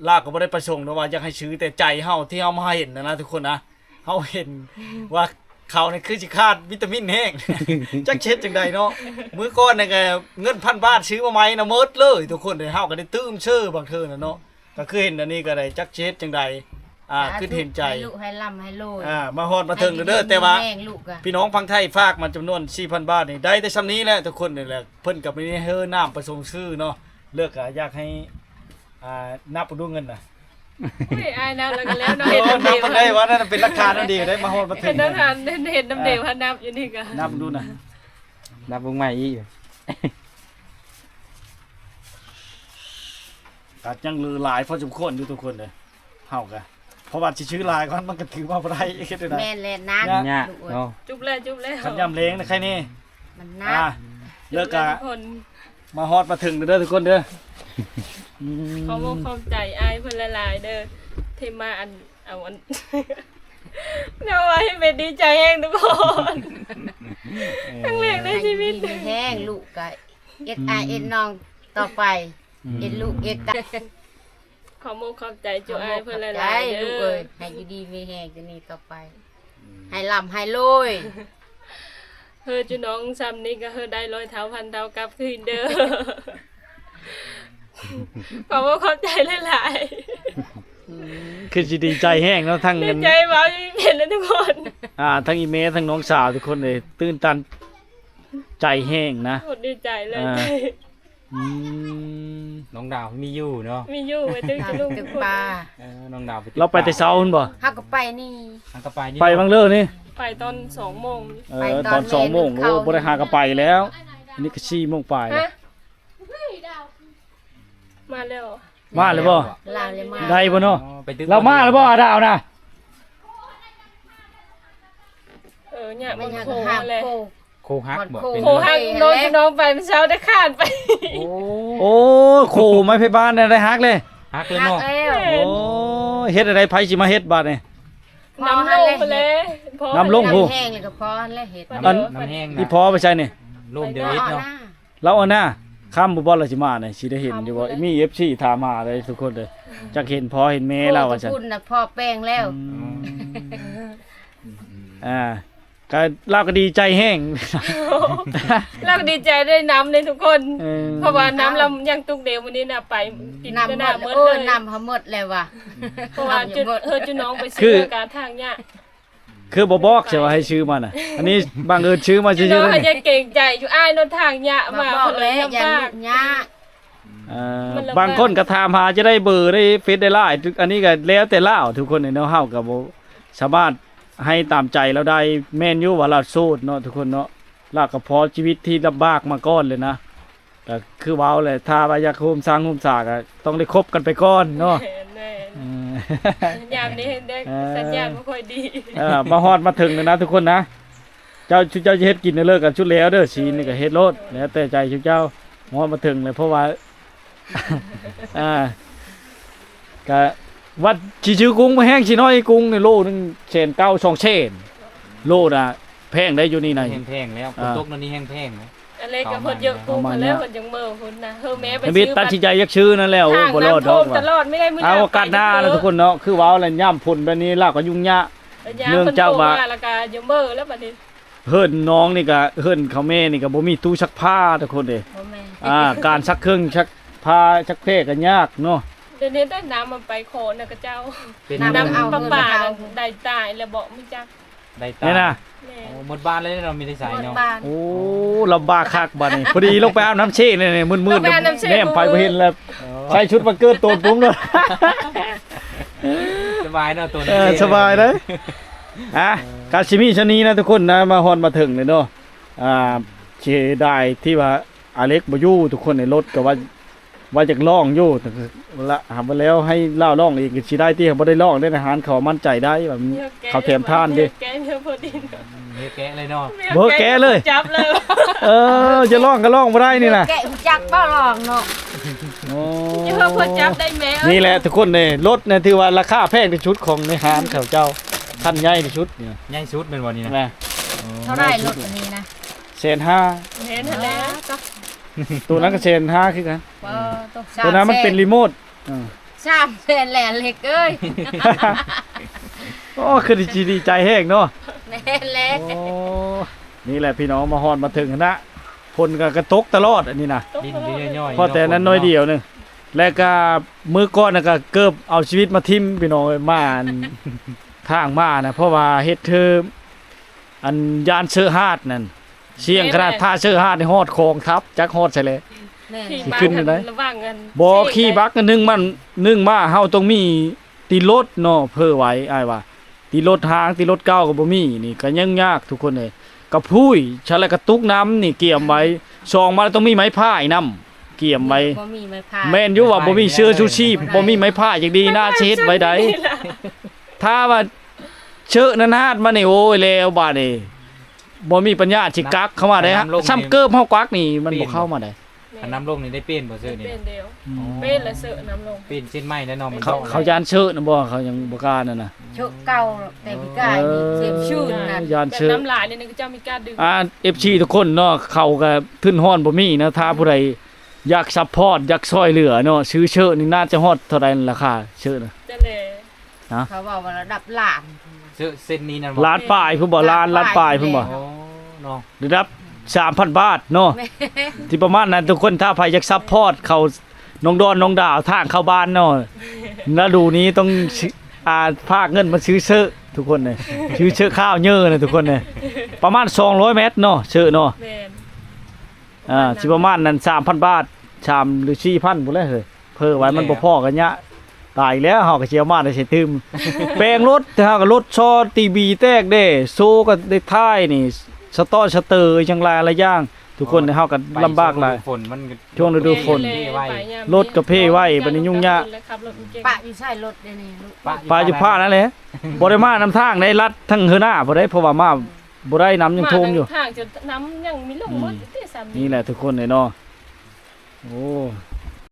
ລາວກໍບໍ່ໄດ້ປະສົງເນາະວ່າຢາກໃຫ້ຊື້ ແຕ່ໃຈເຮົາທີ່ເຮົາມາເຫັນນະນະທຸກຄົນນະ ເຮົາເຫັນວ່າເຂົານີ້ຄືຊິຂາດວິຕາມິນແຮງ ຈັກຊິເຮັດຈັ່ງໃດເນາະ ມື້ກ່ອນນີ້ກໍເງິນພັນບາດຊື້ມາໃໝ່ນະ ໝົດເລີຍທຸກຄົນເດ້ ເຮົາກໍໄດ້ຕື່ມເຊີບາງເທື່ອນະເນາະ ກໍຄືເຫັນອັນນີ້ກໍໄດ້ ຈັກຊິເຮັດຈັ່ງໃດ ອ່າ ສາທຸ ຄິດເຫັນໃຈ ໃຫ້ລູກໃຫ້ລ່ຳໃຫ້ລວຍ ອ່າ ມາຮອດມາເຖິງເດີ ໃຫ້ຢູ່ດີ ແຕ່ວ່າ ມີແຮງລູກກະ ພີ່ນ້ອງຝັ່ງໄທຝາກມາຈຳນວນສີ່ພັນບາດນີ້ ໄດ້ແຕ່ຊ່ຳນີ້ແຫຼະທຸກຄົນນີ້ແຫຼະ ເພິ່ນກໍບໍ່ໄດ້ເຮີນາມປະສົງຊື່ເນາະ ເລີກກໍຢາກໃຫ້ ອ່າ ນັບເບິ່ງດູເງິນນະ ໂອ້ຍ ອ້າຍນັບແລ້ວກໍແລ້ວເນາະ ເຫັນນຳເດ້ ວ່ານັ້ນເປັນຫຼັກຖານນຳເດ້ ໄດ້ມາຮອດມາເຖິງ ເຫັນນຳເດ້ ເຫັນນຳເດ້ ອ່າ ວ່ານັບຢູ່ນີ້ກໍ ນັບເບິ່ງດູນະ ນັບເບິ່ງໃໝ່ອີກ ກໍຍັງເຫຼືອຫຼາຍພໍສົມຄວນຢູ່ທຸກຄົນເດ້ ເຮົາກໍ ເພາະວ່າຊິຊື້ຫຼາຍກ່ອນ ມັນກໍຖືວ່າບໍ່ໄດ້ ເຮັດຈັ່ງໃດ ແມ່ນແຫຼະ ໜັກ ຍາກ ຍາກເນາະ ຈຸບແລ້ວ ຈຸບແລ້ວ ຄັນຍາມແລງນະ ໃຄແນ່ ມັນໜັກ ອ່າ ແລ້ວກໍ ທຸກຄົນ ມາຮອດມາເຖິງເດີທຸກຄົນເດີ ອືມ ຂອບອົກຂອບໃຈອ້າຍເພິ່ນຫຼາຍໆເດີ ທີ່ມາອັນ ເອົາອັນ ເອົາໄວ້ເປັນດີໃຈແຮງທຸກຄົນ ເອີ ຄັ້ງແລກໃນຊີວິດ ໃຫ້ຢູ່ດີມີແຮງ ລູກກໍເອັດອ້າຍ ອືມ ເອັດນ້ອງຕໍ່ໄປ ອືມ ເອັດລູກເອັດຕາ ຂອບອົກຂອບໃຈຈຸອ້າຍເພິ່ນຫຼາຍໆເດີ ລູກເອີຍ ໃຫ້ຢູ່ດີມີແຮງຈາກນີ້ຕໍ່ໄປ ໃຫ້ລ່ຳໃຫ້ລວຍ ເຮີຈຸນ້ອງຊ່ຳນີ້ກໍເຮີໄດ້ຮ້ອຍເທົ່າພັນເທົ່າກັບຄືນເດີ ຂອບອົກຂອບໃຈຫຼາຍໆ. ຄືຊິດີໃຈແຮງເນາະ ທັງ ດີໃຈວ່າເຫັນແລ້ວທຸກຄົນ ອ່າ ທັງອີ່ແມ່ ທັງນ້ອງສາວທຸກຄົນເລີຍ ຕື່ນຕັນໃຈແຮງນະ ໂຄດດີໃຈເລີຍ ອ່າ ອືມ ນ້ອງດາວມີຢູ່ເນາະ ມີຢູ່ໄວ້ຕຶກ ລາວໄປຕຶກປາ ເອີ ນ້ອງດາວໄປຕຶກປາ ລາວໄປແຕ່ເຊົ້າພຸ້ນບໍ່? ເຮົາກໍໄປນີ້ ເຮົາກໍໄປນີ້ ໄປວັງເລີນີ້ ໄປຕອນສອງໂມງ ເອີ ໄປຕອນ ຕອນສອງໂມງ ແລງ ໂອ້ ບໍ່ໄດ້ຫາກໍໄປແລ້ວ ອັນນີ້ກໍສີ່ໂມງປາຍແລ້ວ ມາແລ້ວ ມາແລ້ວບໍ່? ລາວເລີຍມາ ໄດ້ບໍ່ເນາະ? ອໍ ໄປຕຶກ ລາວມາແລ້ວບໍ່? ດາວນະ ເອີ ຍາກມັນໂຄຫັ້ນແຫຼະ ໂຄ ໂຄຫັກບໍ່? ໂຄຫັກ ເປັນ ໂຄຫັກ ໂດນພີ່ນ້ອງໄປ ມື້ເຊົ້າໄດ້ຂານໄປ ໂອ້ ໂອ້ ໂຄໄມ້ໄຜ່ບ້ານໄດ້ຫັກເລີຍ ຫັກເລີຍເນາະ ຫັກແລ້ວ ໂອ້ຍ ເຮັດແນວໃດ ໃຜຊິມາເຮັດບາດນີ້? ນ້ຳລົງພຸ້ນແຫຼະ ນ້ຳລົງພຸ້ນ ນ້ຳແຮງແລ້ວກໍພໍຫັ້ນແຫຼະເຮັດ ນ້ຳ ອັນ ນ້ຳແຮງນະ ອີ່ພໍ່ໄປໃສນີ້? ລົມດຽວເຮັດເນາະ ລາວເອົາໜ້າ ຄ່ຳບໍ່ ລາວຊິມານີ້ ຊິໄດ້ເຫັນຢູ່ບໍ່? ມີເອັຟຊີຖາມຫາເລີຍທຸກຄົນເລີຍ ຢາກເຫັນພໍ່ເຫັນແມ່ລາວວ່າຊັ້ນ ພຸ້ນນະ ພໍ່ແປງແລ້ວ ອືມ ອ່າ ກໍລາວກໍດີໃຈແຮງ ລາວກໍດີໃຈໄດ້ນຳເດ້ທຸກຄົນ ເອີ ເພາະວ່ານ້ຳລຳຍັງຕຸກເດ ມື້ນີ້ນະ ໄປ ນ້ຳໝົດ ເອີ ນ້ຳເຮົາໝົດແລ້ວວ່າ ເພາະວ່າເຮີດຈຸນ້ອງໄປຊື້ການທາງຍາ ຄືບໍ່ບອກໃຊ່ວ່າໃຫ້ຊື້ມານະ ອັນນີ້ບັງເອີນຊື້ມາຊື່ໆ ເນາະ ເນາະ ຢ່າເກງໃຈຢູ່ ອ້າຍລົດທາງຍາມາ ບອກແລ້ວ ຢ່າລຸກຍາກ ເອີ ມັນລຳບາກ ບາງຄົນກໍຖາມຫາຈະໄດ້ເບີໄດ້ເຟສໄດ້ລາຍ ອັນນີ້ກໍແລ້ວແຕ່ລາວທຸກຄົນເນາະ ເຮົາກໍບໍ່ສາມາດໃຫ້ຕາມໃຈລາວໄດ້ ແມ່ນຢູ່ວ່າລາວໂສດເນາະທຸກຄົນເນາະ ລາວກໍພໍຊີວິດທີ່ລຳບາກມາກ່ອນເລີຍນະ ກໍຄືເວົ້າແຫຼະ ຖ້າວ່າຢາກໂຮມສ້າງໂຮມສາກໍຕ້ອງໄດ້ຄົບກັນໄປກ່ອນເນາະ ແມ່ນໆ ເອີ ຍາມນີ້ໄດ້ ເອີ ສັນຍານບໍ່ຄ່ອຍດີ ເອີ ມາຮອດມາເຖິງແລ້ວນະທຸກຄົນນະ ເຈົ້າ ຊຸມເຈົ້າຈະເຮັດກິນເລີກກັນຊຸມແລ້ວເດີ ຊີ້ນນີ້ກໍເຮັດໂລດ ແລ້ວແຕ່ໃຈຊຸມເຈົ້າ ມາຮອດມາເຖິງແລ້ວ ເພາະວ່າ ອ່າ ກະວ່າຊິຊື້ກຸ້ງ ແຮງຊິນ້ອຍ ກຸ້ງນີ້ໂລໜຶ່ງແສນເກົ້າ ສອງແສນ ໂລນະ ແພງໄດ໋ຢູ່ນີ້ນະ ແຮງແພງແລ້ວ ອ່າ ຝົນຕົກແນວນີ້ແຮງແພງນະ ອັນເລັກກໍເພິ່ນຢາກກຸ້ງຫັ້ນແຫຼະ ເພິ່ນຈັ່ງເມີພຸ້ນນະ ເຮີແມ່ໄປຊື້ ຕັດສິນໃຈຢາກຊື້ນັ້ນແຫຼະ ໂອ້ ບໍ່ລອດດອກ ຕະຫຼອດ ມີໄດ້ມື້ ເອົາ ໂອກາດໜ້ານະທຸກຄົນເນາະ ຄືເວົ້າແຫຼະ ຍາມຝົນແບບນີ້ລາວກໍຫຍຸ້ງຍາກ ເນື່ອງຈາກວ່າ ລະກະຢາກເມີແລ້ວບັດນີ້ ເຮືອນນ້ອງນີ້ກະ ເຮືອນເຂົາແມ່ນີ້ກະບໍ່ມີຕູ້ຊັກຜ້າທຸກຄົນເດ້ ບໍ່ແມ່ນ ອ່າ ການຊັກເຄື່ອງຊັກຜ້າຊັກແພກະຍາກເນາະ ດຽວນີ້ໄດ້ນ້ຳມັນໄປຂໍນະຂະເຈົ້າ ເປັນນ້ຳ ນ້ຳປະປາໄດ້ຕາຍແລ້ວບໍ່ ມີຈັກ ໄດ້ຕາຍ ນີ້ນະ ແມ່ນ ໂອ້ ໝົດບ້ານເລີຍເນາະ ມີແຕ່ໃສເນາະ ໝົດບ້ານ ໂອ້ ລຳບາກຄັກບັດນີ້ ພໍດີລົງໄປອາບນ້ຳເຊກນີ້ ມືດໆ ແນມໄປບໍ່ເຫັນແລ້ວ ໃສ່ຊຸດວັນເກີດໂຕນປຸ້ມເນາະ ສະບາຍເນາະ ໂຕນ ເອີ ສະບາຍເດ້ ອ່ະ ກະຊິມີສ່ຳນີ້ນະທຸກຄົນນະ ມາຮອດມາເຖິງເລີຍເນາະ ອ່າ ເສຍດາຍທີ່ວ່າອາເລັກບໍ່ຢູ່ ທຸກຄົນໃນລົດກໍວ່າ ວ່າຢາກຮ້ອງຢູ່ ລະ ຫາວ່າແລ້ວໃຫ້ລາວຮ້ອງເອງກໍຊິໄດ້ຕິ ບໍ່ໄດ້ຮ້ອງເດ້ ໃນຮ້ານເຂົາໝັ້ນໃຈໄດ້ວ່າເຂົາແຖມທານເດ້ ແກະເນາະ ເຮັດແກະເລີຍເນາະ ເຮັດແກະເລີຍ ຈັບເລີຍ ເອີ ຈະຮ້ອງກໍຮ້ອງບໍ່ໄດ້ນີ້ນະ ແກະຮູ້ຈັກບໍ່ຮ້ອງເນາະ ໂອ້ ເຮັດເພິ່ນຈັບໄດ້ແມ່ ນີ້ແຫຼະທຸກຄົນເດ້ ລົດນີ້ຖືວ່າລາຄາແພງທີ່ສຸດຂອງໃນຮ້ານເຂົາເຈົ້າ ຄັນໃຫຍ່ທີ່ສຸດນີ້ ໃຫຍ່ສຸດແມ່ນບໍ່ນີ້ນະ ແມ່ນ ເທົ່າໃດລົດອັນນີ້ນະ ແສນຫ້າ ແມ່ນຫັ້ນແຫຼະ ໂຕນັ້ນກໍແສນຫ້າຄືກັນ ບໍ່ ໂຕນັ້ນມັນເປັນຣີໂມດ ເອີ ສາມແສນແຫຼະເລັກເອີຍ ໂອ້ ຄືຊິດີໃຈແຮງເນາະ ແມ່ນແຫຼະ ໂອ້ ນີ້ແຫຼະພີ່ນ້ອງ ມາຮອດມາເຖິງຫັ້ນນະ ຝົນກໍ ກໍຕົກຕະຫຼອດອັນນີ້ນະ ດິນຢູ່ຍ່ອຍໆ ພໍແຕ່ນັ້ນໜ້ອຍດຽວໜຶ່ງ ແລະກະມື້ກ່ອນນະກະເກືອບເອົາຊີວິດມາຖິ້ມພີ່ນ້ອງເອີຍ ມາອັນ ທາງມານະ ເພາະວ່າເຮັດເທີ ອັນ ຢ້ານເຊາະຫາດນັ້ນ ສ່ຽງຂະໜາດ ຖ້າເຊາະຫາດນີ້ຮອດຂອງທັບ ຈັກຮອດໃສແຫຼະ ແມ່ນ ຊິຂຶ້ນໄດ້ ລະຫວ່າງອັນ ບໍ່ ຂີ່ບັກໜຶ່ງມັນ ໜຶ່ງມາເຮົາຕ້ອງມີຕິດລົດເນາະ ເຜີໄວ້ ອ້າຍວ່າ ຕິດລົດຫ້າງ ຕິດລົດເກົ່າກໍບໍ່ມີ ນີ້ກໍຍັງຍາກທຸກຄົນເອີຍ ກະພຸ້ຍ ຊະລະກະຕຸກນ້ຳນີ້ກຽມໄວ້ ສອງມາແລ້ວຕ້ອງມີໄມ້ພາຍນຳ ກຽມໄວ້ ບໍ່ມີໄມ້ພາຍ ແມ່ນຢູ່ວ່າບໍ່ມີເສື້ອຊູຊີບ ບໍ່ມີໄມ້ພາຍ ຍັງດີ ໜ້າຊິເຮັດໄວ້ໄດ້ ຖ້າວ່າ ເຊາະນັ້ນຫາດມານີ້ ໂອ້ຍ ແລ້ວບາດນີ້ ບໍ່ມີປັນຍາຊິກັກເຂົ້າມາໄດ້ ຄັນນ້ຳລົງນີ້ ຊ້ຳເກີບເຮົາກັກນີ້ ມັນບໍ່ເຂົ້າມາໄດ້ ຄັນນ້ຳລົງນີ້ໄດ້ປ່ຽນບໍ່ເຊາະນີ້ ປ່ຽນແລ້ວ ອືມ ປ່ຽນແລ້ວເຊາະນ້ຳລົງ ປ່ຽນເສັ້ນໃໝ່ແລ້ວເນາະ ມັນ ເຂົາ ເຂົາຢ້ານເຊາະນະບໍ່ ເຂົາຍັງບໍ່ກ້ານັ້ນນະ ເຊາະເກົ່າແຕ່ປີກາຍນີ້ ເອີ ເຈັບຊື່ນນະ ຢ້ານເຊາະ ແບບນ້ຳຫຼາຍນີ້ ເຂົາເຈົ້າມີກ້າດຶງ ອ່າ ເອັຟຊີ ທຸກຄົນເນາະ ເຂົາກໍທຶນຮ້ອນບໍ່ມີນະ ຖ້າຜູ້ໃດຢາກຊັບພອດ ຢາກຊ່ອຍເຫຼືອເນາະ ຊື້ເຊາະນີ້ໜ້າຈະຮອດເທົ່າໃດລາຄາເຊາະນະ ຈັ່ງໃດ ນະ ເຂົາເວົ້າວ່າລະດັບລ້ານ ເຊາະເສັ້ນນີ້ນັ້ນບໍ່ ລ້ານປາຍພຸ້ນບໍ່ ລ້ານ ລ້ານປາຍພຸ້ນບໍ່ ໂອ້ ເນາະ ລະດັບສາມພັນບາດເນາະ ແມ່ນ ທີ່ປະມານນັ້ນ ທຸກຄົນ ຖ້າໃຜຢາກຊັບພອດເຂົາ ນ້ອງດອນ ນ້ອງດາວ ທາງເຂົ້າບ້ານເນາະ ລະດູນີ້ຕ້ອງຊື້ ອ່າ ຝາກເງິນມາຊື້ເຊີະທຸກຄົນເລີຍ ຊື້ເຊີະຂາວເຍີ້ນະທຸກຄົນເລີຍ ປະມານສອງຮ້ອຍແມັດເນາະ ເຊີະເນາະ ແມ່ນ ອ່າ ຊິປະມານນັ້ນ ສາມພັນບາດ ສາມ ຫຼື ສີ່ພັນພຸ້ນແຫຼະເຮີ້ຍ ເຜີໄວ້ມັນບໍ່ພໍກັນຍະ ຕາຍແລ້ວ ເຮົາກໍຊິເອົາມາແຕ່ໃສຕື່ມ ແປງລົດ ແຕ່ເຮົາກໍລົດຊໍຕີບີແຕກເດ້ ໂຊກໍໄດ້ຖ່າຍນີ້ ສະຕໍສະເຕີ ອີ່ຫຍັງຫຼາຍໆຢ່າງ ທຸກຄົນ ເຮົາກໍລຳບາກຫຼາຍ ຊ່ວງລະດູຝົນມັນກໍ ຊ່ວງລະດູຝົນ ແມ່ນແຫຼະ ໄປຍາມ ລົດກໍເພໄວ ບັດນີ້ຫຍຸ້ງຍາກ ແລະຂັບລົດມັນເກັ່ງ ປະຢູ່ໃສລົດດຽວນີ້ ປະ ປະຢູ່ພານັ້ນແຫຼະ ບໍ່ໄດ້ມານຳທາງໃດ ລັດທາງເຮີໜ້າພຸ້ນໃດ ເພາະວ່າມາບໍ່ໄດ້ ນ້ຳຍັງຖ້ວມຢູ່ ມາທາງຈະນ້ຳຍັງມີລົງໝົດ ອືມ ເດ້ຊ້ຳ ນີ້ແຫຼະທຸກຄົນເອີຍເນາະ ໂອ້